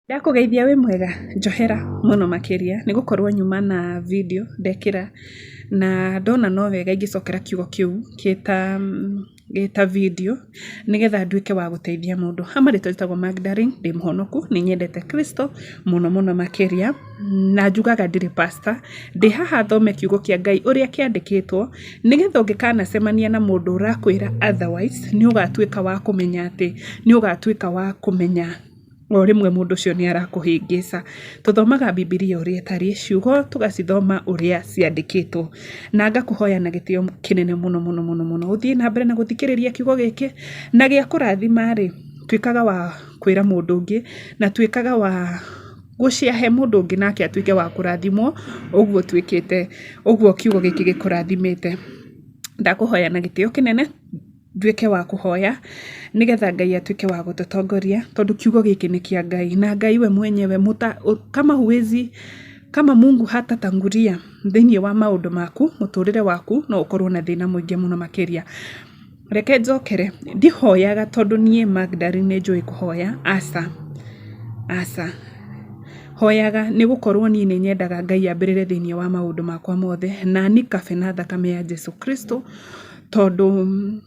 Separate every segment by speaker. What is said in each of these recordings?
Speaker 1: Ndakũgeithia wĩ mwega? Njohera mũno makĩria nĩ gũkorwo nyuma na video ndekĩra na ndona no wega ingĩcokera kiugo kĩu gĩta video nĩgetha nduĩke wa gũteithia mũndũ. Ha marĩtwa njĩtagwo Magdalene, ndĩ mũhonoku, nĩ nyendete Kristo mũno mũno makĩria, na njugaga ndirĩ pastor, ndĩ haha thome kiugo kĩa Ngai ũrĩa kĩandĩkĩtwo, nĩgetha ũngĩkanacemania na mũndũ ũrakwĩra otherwise, nĩ ũgatuĩka wa kũmenya atĩ, nĩ ũgatuĩka wa kũmenya o rĩmwe mũndũ ũcio nĩ arakũhĩngĩca. Tũthomaga Bibilia ũrĩa ĩtariĩ, ciugo tũgacithoma ũrĩa ciandĩkĩtwo. Na ngakũhoya na gĩtĩo kĩnene mũno mũno mũno mũno, ũthiĩ na mbere na gũthikĩrĩria kiugo gĩkĩ, na gĩa kũrathima rĩ, tuĩkaga wa kwĩra mũndũ ũngĩ, na tuĩkaga wa gũ share he mũndũ ũngĩ nake atuĩke wa kũrathimwo ũguo ũtuĩkĩte, ũguo kiugo gĩkĩ gĩkũrathimĩte. Ndakũhoya na gĩtĩo kĩnene. Nduĩke wa kũhoya nĩgetha Ngai atuĩke wa gũtũtongoria tondũ kiugo gĩkĩ nĩ kĩa Ngai na Ngai we mwenyewe kama huwezi kama Mungu hatatangulia thĩinĩ wa maũndũ maku, mũtũrĩre waku no ũkorwo na thĩna mũingĩ mũno makĩria. Reke njokere, ndihoyaga tondũ niĩ Magdalene nĩ njũĩ kũhoya, aca, aca. Hoyaga nĩ gũkorwo niĩ nĩ nyendaga Ngai ambĩrĩre thĩinĩ wa maũndũ makwa mothe na anikabe na thakame ya Jesu Kristo. Tondũ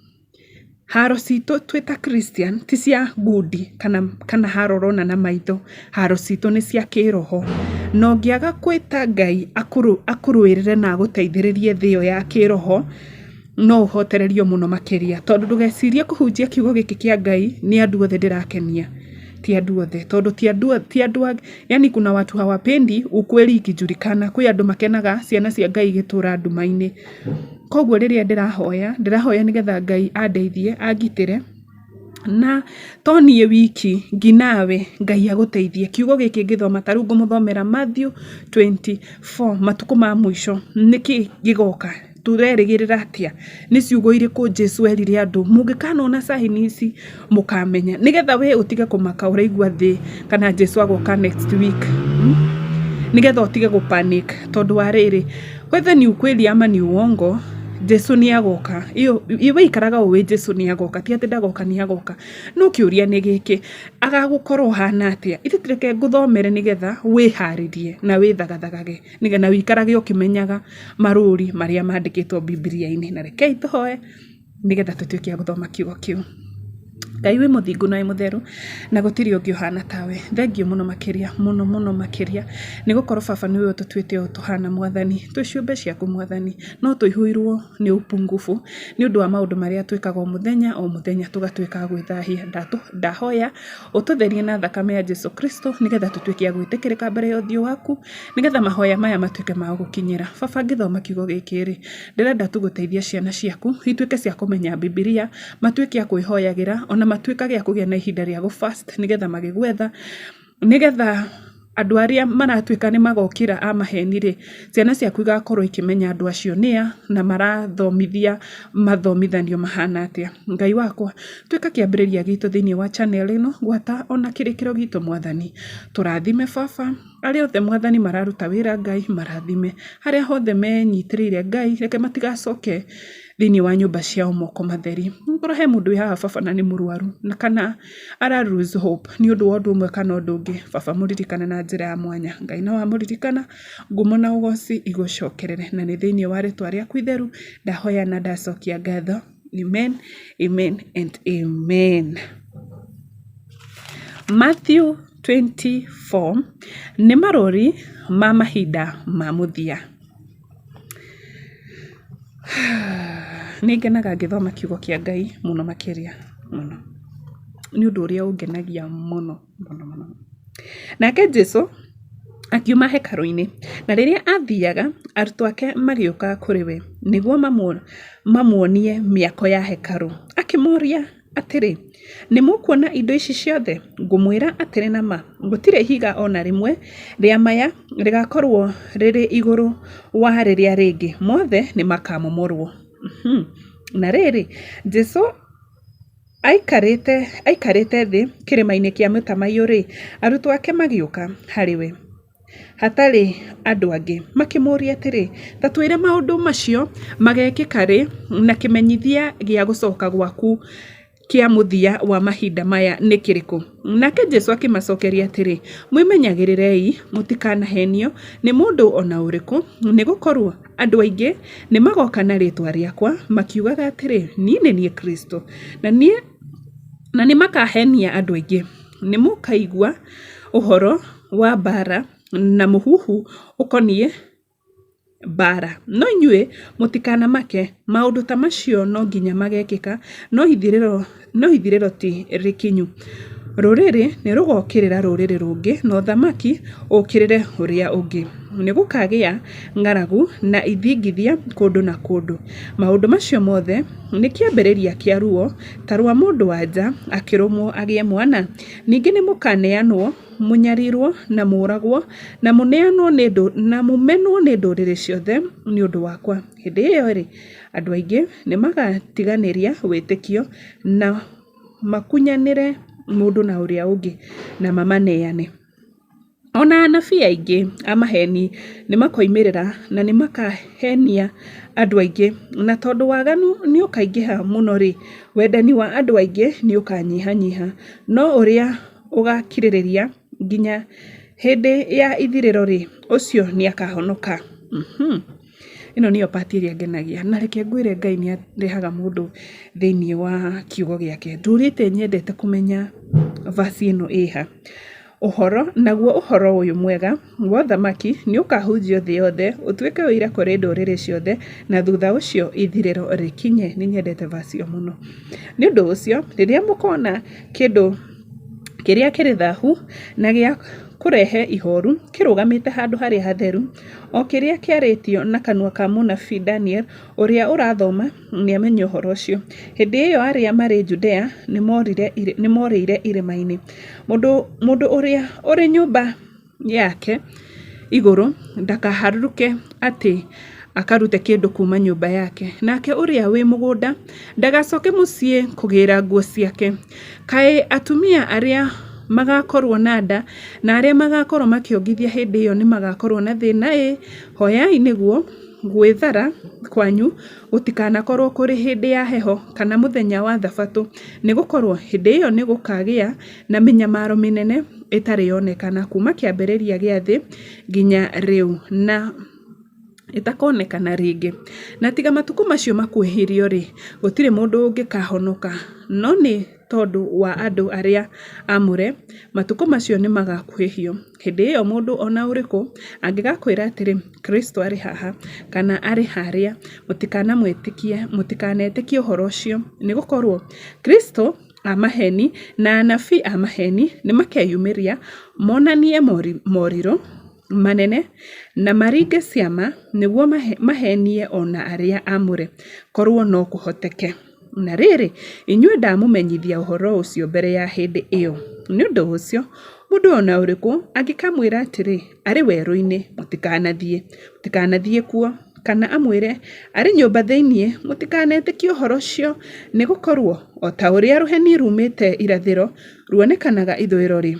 Speaker 1: haro citũ twĩ ta Christian ti cia ngundi kana haro ũrona na maitho, haro citũ nĩ cia kĩroho. Na ũngĩaga gwĩta Ngai akũrũĩrĩre na agũteithĩrĩrie thĩ ĩyo ya kĩroho, no ũhotererio mũno makĩria. Tondũ ndũgecirie kũhunjia kiugo gĩkĩ kĩa Ngai nĩ andũ othe ndĩrakenia, ti andũ othe. Tondũ ti andũ ti andũ yaani kuna watu hawapendi ukweli ikijulikana, kwĩ andũ makenaga ciana cia Ngai igĩtũra nduma-inĩ. Koguo rĩrĩa ndĩrahoya, ndĩrahoya nĩgetha Ngai andeithie, angitĩre, na to niĩ wiki, nginawe Ngai agũteithie. Kiugo gĩkĩ ngĩthoma ta rĩu ngũmũthomera Matthew 24, matukũ ma mũico, nĩkĩ gĩgoka, tũrerĩgĩrĩra atĩa, nĩ ciugo irĩkũ Jesu erire andũ, mũngĩkanona sign ici mũkamenya, nĩgetha we ũtige kũmaka ũraigua thĩ kana Jesu agoka next week, nĩgetha ũtige gũ panic tondũ wa rĩrĩ, Whether ni ukweli ama ni uongo, Jesu nĩ agoka. Iyo we ikaraga ũĩ Jesu nĩ agoka, ti atĩ ndagoka nĩ agoka. No kĩũria nĩ gĩkĩ, agagũkora ũhana atĩa? Ithe reke ngũthomere nĩgetha wĩharĩrie na wĩthagathagage na wĩikarage ũkĩmenyaga marũri marĩa mandĩkĩtwo Bibilia-inĩ. Na rekei tũhoe nĩgetha tũtuĩke a gũthoma kiugo kĩu. Ngai wĩ mũthingu na wĩ mũtheru na gũtirĩ ũngĩ ũhana tawe. Thengiũ mũno makĩria, mũno mũno makĩria, nĩ gũkorwo baba nĩwe ũtũtuĩte ũũ tũhana mwathani. Twĩ ciũmbe ciaku mwathani, no tũihũirwo nĩ upungufu nĩ ũndũ wa maũndũ marĩa twĩkaga o mũthenya o mũthenya tũgatuĩka a gwĩthahia. Ndahoya ũtũtherie na thakame ya Jesu Kristo nĩgetha tũtuĩke a gwĩtĩkĩrĩka mbere ya ũthiũ waku, nĩgetha mahoya maya matuĩke ma gũgũkinyĩra. Baba ngĩthoma kiugo gĩkĩ rĩ, ndĩrenda tu gũteithia ciana ciaku ituĩke cia kũmenya Bibilia, matuĩke a kwĩhoyagĩra, ona matuĩkage a kũgĩa na ihinda rĩa gũ fast nĩgetha magĩgwetha, nĩgetha andũ arĩa maratuĩka nĩ magokĩra a maheni rĩ, ciana ciaku igakorwo ikĩmenya andũ acio nĩa, na marathomithia mathomithanio mahana atĩa. Ngai wakwa, tuĩka kĩambĩrĩria gitũ thĩinĩ wa channel ĩno, gwata ona kĩrĩkĩro gitũ mwathani. Tũrathime baba. Arĩa othe mwathani mararuta wĩra Ngai marathime. Harĩa hothe menyitĩrĩire Ngai reke matigacoke thĩinĩ wa nyũmba ciao moko matheri. Angĩkorwo he mũndũ wĩ haha baba na nĩ mũrwaru na kana ara lose hope nĩ ũndũ wa ũndũ ũmwe kana ũndũ ũngĩ, baba mũririkane na njĩra ya mwanya. Ngai na wamũririkana ngumo na ũgoci igũcokerere. Na nĩ thĩinĩ wa rĩtwa rĩaku itheru ndahoya na ndacokia ngatho. Amen, amen and amen. Matthew 24 nĩ marũri ma mahinda ma mũthia. Nĩ ngenaga ngĩthoma kiugo kĩa Ngai mũno makĩria mũno. Nĩ ũndũ ũrĩa ũngenagia mũno mũno mũno. Nake Jesu akiuma hekarũ-inĩ, na rĩrĩa aathiaga, arutwo ake magĩũka kũrĩ we nĩguo mamuonie mĩako ya hekarũ. Akĩmoria Atĩrĩ, nĩ mũkuona indo ici ciothe? Ngũmwĩra atĩrĩ na ma, gũtirĩ ihiga o na rĩmwe rĩa maya rĩgaakorũo rĩrĩ igũrũ wa rĩrĩa rĩngĩ, mothe nĩ makaamomorũo. Na rĩrĩ, Jesu aikarĩte thĩ kĩrĩma-inĩ kĩa Mĩtamaiyũ-rĩ, arutwo ake magĩũka harĩ we. Hatarĩ andũ angĩ. Makĩmũũria atĩrĩ, Ta twĩre maũndũ macio mageekĩka rĩ, na kĩmenyithia gĩa gũcoka gwaku Kĩa mũthia wa mahinda maya nĩ kĩrĩkũ? Nake Jesu akĩmacokeria atĩrĩ, Mwĩmenyagĩrĩrei mũtikanaheenio nĩ mũndũ o na ũrĩkũ, nĩ gũkorũo andũ aingĩ nĩ magooka na rĩĩtwa rĩakwa makiugaga atĩrĩ, 'Niĩ nĩ niĩ Kristo', na nĩ makaheenia andũ aingĩ. Nĩ mũkaigua ũhoro wa mbaara na mũhuhu ũkoniĩ mbaara, no inyuĩ mũtikanamake. Maũndũ ta macio no nginya mageekĩka, no ithirĩro ti rĩkinyu. Rũrĩrĩ nĩ rũgookĩrĩra rũrĩrĩ rũngĩ, na ũthamaki ũũkĩrĩre ũrĩa ũngĩ. Nĩ gũkaagĩa ng'aragu na ithingithia kũndũ na kũndũ. Maũndũ macio mothe nĩ kĩambĩrĩria kĩa ruo ta rwa mũndũ-wa-nja akĩrũmwo agĩe mwana. Ningĩ nĩ mũkaneanwo mũnyarirũo na mũũragwo, na mũneanwo na mũmenwo nĩ ndũrĩrĩ ciothe nĩ ũndũ wakwa. Hĩndĩ ĩyo-rĩ, andũ aingĩ nĩ magatiganĩria wĩtĩkio na makunyanĩre mũndũ na ũrĩa ũngĩ na mamaneane. O na anabii aingĩ a maheeni nĩ makoimĩrĩra na nĩ makaheenia andũ aingĩ. Na tondũ waganu nĩ ũkaingĩha mũno-rĩ, wendani wa andũ aingĩ nĩ ũkanyihanyiha. No ũrĩa ũgaakirĩrĩria nginya hĩndĩ ya ithirĩro-rĩ, ũcio nĩ akahonoka. Ĩno nĩyo part ĩrĩa ĩngenagia. Na reke ngwĩre Ngai nĩ arehaga mũndũ thĩinĩ wa kiugo gĩake. Ndũrĩte nyendete kũmenya verse ĩno ĩha. Ũhoro, naguo ũhoro ũyũ mwega wa ũthamaki nĩũkahunjio thĩ yothe, ũtuĩke ũira kũrĩ ndũrĩrĩ ciothe, na thutha ũcio ithirĩro rĩkinye. Nĩ nyendete verse ĩyo mũno. Nĩ ũndũ ũcio, rĩrĩa mũkona kĩndũ kĩrĩa kĩrĩ thahu na gĩa kũrehe ihooru kĩrũgamĩte handũ harĩa hatheru, o kĩrĩa kĩarĩtio na kanua ka mũnabii Daniel ũrĩa ũrathoma nĩamenye ũhoro ũcio. Hĩndĩ ĩyo arĩa marĩ Judea nĩmorĩire irĩma-inĩ. Mũndũ ũrĩa ũrĩ nyũmba yake igũrũ ndakaharũrũke atĩ akarute kĩndũ kuuma nyũmba yake, nake ũrĩa wĩ mũgũnda ndagacoke mũciĩ kũgĩra nguo ciake. Kaĩ atumia arĩa magakorũo na nda na arĩa magakorũo makĩongithia hĩndĩ ĩyo nĩmagakorũo na thĩna-ĩ! Hoyai nĩguo gwĩthara kwanyu gũtikanakorũo kũrĩ hĩndĩ ya heho kana mũthenya wa Thabatũ, nĩ gũkorũo hĩndĩ ĩyo nĩgũkagĩa na mĩnyamaro mĩnene ĩtarĩ yonekana kuuma kĩambĩrĩria gĩa thĩ nginya rĩu, na ĩtakonekana rĩngĩ. Na tiga matukũ macio makuhĩhirio-rĩ, gũtirĩ mũndũ ũngĩkahonoka, no nĩ tondũ wa andũ arĩa aamũre, matukũ macio nĩmagakuhĩhio. Hĩndĩ ĩyo mũndũ o na ũrĩkũ angĩgakwĩra atĩrĩ, 'Kristo arĩ haha, kana 'Arĩ harĩa, mũtikanamwĩtĩkie, mũtikanetĩkie ũhoro ũcio. Nĩ gũkorũo Kristo a maheeni na anabii a maheeni nĩ makeyumĩria monanie morirũ manene na maringe ciama nĩguo maheenie o na arĩa aamũre, korũo no kũhoteke. Na rĩrĩ, inyuĩ ndamũmenyithia ũhoro ũcio mbere ya hĩndĩ ĩyo. Nĩ ũndũ ũcio, mũndũ o na ũrĩkũ angĩkamwĩra atĩrĩ, 'Arĩ werũ-inĩ, mũtikanathiĩ, mũtikanathiĩ kuo; kana amwĩre, 'Arĩ nyũmba thĩinĩ, mũtikanetĩkie ũhoro ũcio. Nĩ gũkorũo o ta ũrĩa rũheni ruumĩte irathĩro ruonekanaga ithũĩro-rĩ,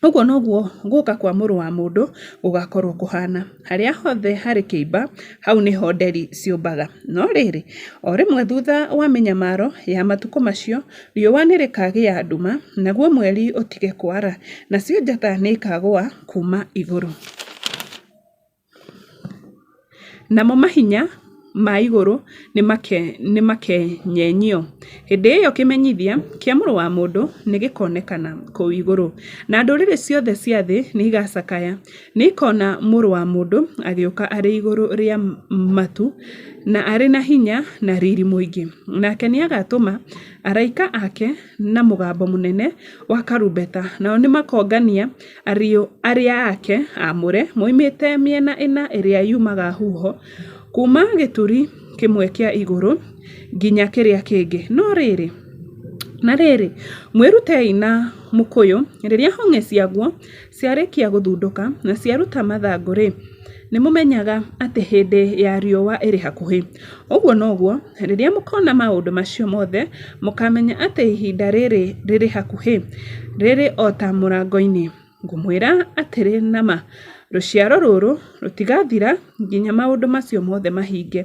Speaker 1: ũguo noguo gũka kwa Mũrũ wa Mũndũ gũgakorũo kũhaana. Harĩa hothe harĩ kĩimba, hau nĩho nderi ciũmbaga. No rĩrĩ, o rĩmwe thutha wa mĩnyamaro ya matukũ macio, riũa nĩrĩkagĩa nduma, naguo mweri ũtige kwara, nacio njata nĩikagũa kuuma igũrũ. Namo mahinya ma igũrũ nĩmakenyenyio. Hĩndĩ ĩyo kĩmenyithia kĩa Mũrũ wa Mũndũ nĩgĩkonekana kũu igũrũ, na ndũrĩrĩ ciothe cia thĩ nĩigacakaya. Nĩikona Mũrũ wa Mũndũ agĩũka arĩ igũrũ rĩa matu na arĩ na hinya na riri mũingĩ. Nake nĩagatũma araika ake na mũgambo mũnene wa karumbeta, nao nĩmakongania arĩa ake aamũre moimĩte mĩena ĩna ĩrĩa yumaga huho, kuuma gĩturi kĩmwe kĩa igũrũ nginya kĩrĩa kĩngĩ. No rĩrĩ, na rĩrĩ, mwĩrutei na mũkũyũ, rĩrĩa hong'e ciaguo ciarĩkia gũthundũka na ciaruta mathangũ-rĩ, nĩmũmenyaga atĩ hĩndĩ ya riũa ĩrĩ hakuhĩ. Ũguo noguo, rĩrĩa mũkoona maũndũ macio mothe, mũkaamenya atĩ ihinda rĩrĩ rĩrĩ hakuhĩ, rĩrĩ o ta mũrango-inĩ. Ngũmwĩra atĩrĩ na ma, Rũciaro rũrũ rũtigaathira nginya maũndũ macio mothe mahinge.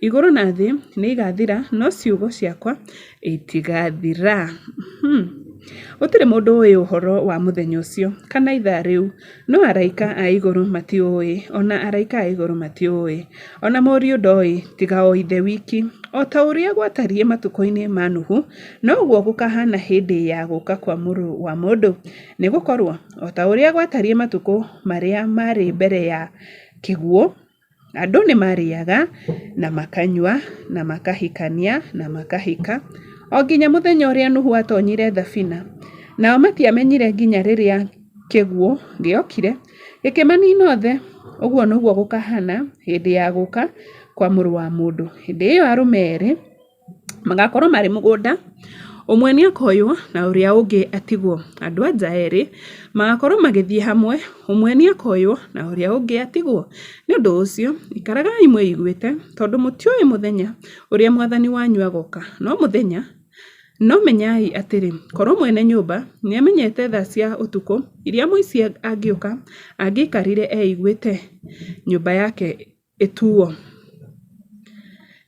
Speaker 1: Igũrũ na thĩ nĩ igaathira, no ciugo ciakwa itigaathira. Gũtirĩ mũndũ ũĩ ũhoro wa mũthenya ũcio kana ithaa rĩu, no araika a igũrũ matiũĩ, o na araika a igũrũ matiũĩ, o na Mũriũ ndoĩ, tiga o Ithe wiki. O ta ũrĩa gwatariĩ matukũ-inĩ ma Nuhu, noguo gũkahaana hĩndĩ ya gũka kwa Mũrũ wa Mũndũ. Nĩ gũkorũo o ta ũrĩa gwatariĩ matukũ marĩa maarĩ mbere ya Kĩguũ, andũ nĩ maarĩaga na makanyua na makahikania na makahika, o nginya mũthenya ũrĩa Nuhu aatonyire thabina. Nao matiamenyire nginya rĩrĩa Kĩguũ gĩokire gĩkĩmaniina othe. Ũguo noguo gũkahaana hĩndĩ ya gũka kwa Mũrũ wa Mũndũ. Hĩndĩ ĩyo arũme erĩ magakorwo marĩ mũgũnda, ũmwe nĩ akoywo na ũrĩa ũngĩ atigwo. Andũ a nja erĩ magakorwo magĩthiĩ hamwe, ũmwe nĩ akoywo na ũrĩa ũngĩ atigwo. Nĩ ũndũ ũcio, ikaragai mwĩiguĩte, tondũ mũtiũĩ mũthenya ũrĩa Mwathani wanyu agoka. No mũthenya, no menyai atĩrĩ, korwo mwene nyũmba nĩ amenyete thaa cia ũtukũ iria mũici angĩũka, angĩaikarire eiguĩte nyũmba yake ĩtuo.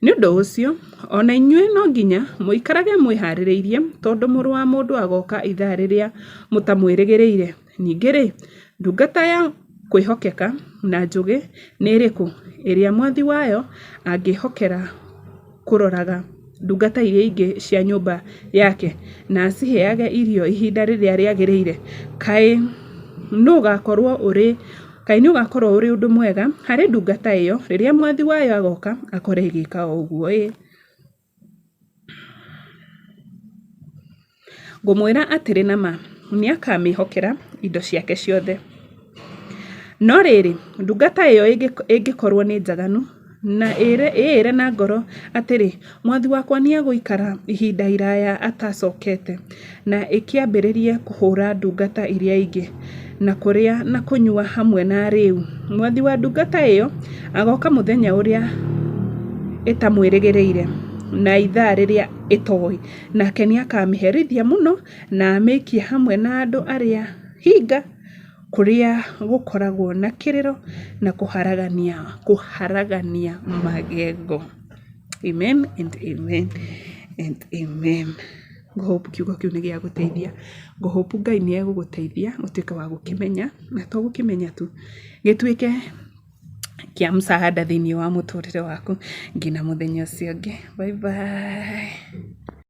Speaker 1: Nĩ ũndũ ũcio, o na inyuĩ no nginya mũikarage mwĩhaarĩirie, tondũ Mũrũ wa Mũndũ agooka ithaa rĩrĩa mũtamwĩrĩgĩrĩire. Ningĩ-rĩ, ndungata ya kwĩhokeka na njũgĩ nĩ ĩrĩkũ, ĩrĩa mwathi wayo angĩĩhokera kũroraga ndungata iria ingĩ cia nyũmba yake, na aciheage irio ihinda rĩrĩa rĩagĩrĩire? Kaĩ nĩ ũgaakorũo ũrĩ Kaĩ nĩ ũgaakorũo ũrĩ ũndũ mwega harĩ ndungata ĩyo rĩrĩa mwathi wayo agooka akore ĩgĩka o ũguo-ĩ! Ngũmwĩra atĩrĩ na ma, nĩ akaamĩĩhokera indo ciake ciothe. No rĩrĩ, ndungata ĩyo ĩngĩkorũo nĩ njaganu na ĩĩre na ngoro atĩrĩ, 'Mwathi wakwa nĩ egũikara ihinda iraya atacokete, na ĩkĩambĩrĩrie kũhũũra ndungata iria ingĩ, na kũrĩa na kũnyua hamwe na arĩĩu, mwathi wa ndungata ĩyo agooka mũthenya ũrĩa ĩtamwĩrĩgĩrĩire na ithaa rĩrĩa ĩtoĩ, nake nĩ akaamĩherithia mũno na amĩikie hamwe na andũ arĩa hinga kũrĩa gũkoragwo na kĩrĩro na kũharagania, kũharagania magego. Amen and amen and amen. Ngũhope kiugo kĩu nĩ gĩagũteithia. Ngũhope Ngai nĩ egũgũteithia ũtuĩke wa gũkĩmenya, na to gũkĩmenya tu, gĩtuĩke kĩa msaada thĩinĩ wa mũtũrĩre waku nginya mũthenya ũcio ũngĩ. Bye bye.